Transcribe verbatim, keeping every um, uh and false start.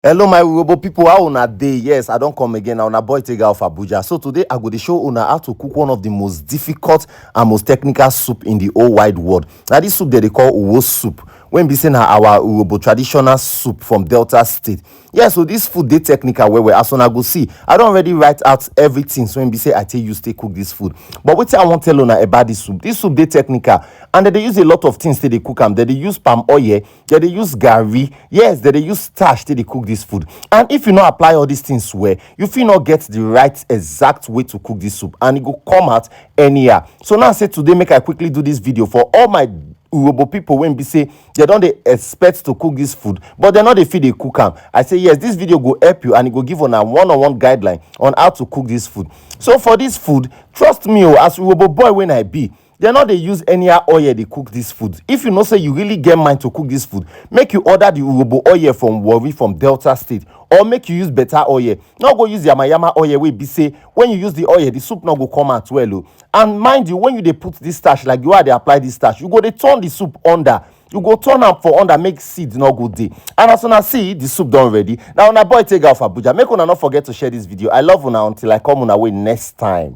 Hello my Urhobo people, how una dey? Yes, I don come again. Na una boy Tega of Abuja. So today I go dey show una how to cook one of the most difficult and most technical soup in the whole wide world. Na this soup dem dey call Uwo soup, wey be say na our Urhobo traditional soup from Delta State. Yes, so this food dey technical well well. As una go see, I don already write out everything, so wey be say I take use take cook this food. But wetin I wan tell una about this soup, this soup dey technical, and dem dey use a lot of things take dey cook am. Dem dey use palm oil, dem dey use garri, yes, dem dey use starch take dey cook this food. And if you no apply all these things well, you fit no get the right exact way to cook this soup, and e go come out anyhow. So now say today, make I quickly do this video for all my Urhobo people wey be say dem don dey expect to cook this food, but dem no dey fit dey cook am. I say yes, this video go help you, and e go give una one on one guideline on how to cook this food. So for this food, trust me o, as Urhobo boy wey I be, dem no dey use anyhow oil dey cook this food. If you know say you really get mind to cook this food, make you order the Urhobo oil from Warri, from Delta State, or make you use better oil. No go use yama yama oil wey be say when you use the oil, the soup no go come out well o. And mind you, when you dey put this starch, like the way I dey apply this starch, you go dey turn the soup under. You go turn am for under, make seed no go dey. And as una see, the soup don ready. Na una boy Tega of Abuja. Make una no forget to share this video. I love una. Until I come una way next time.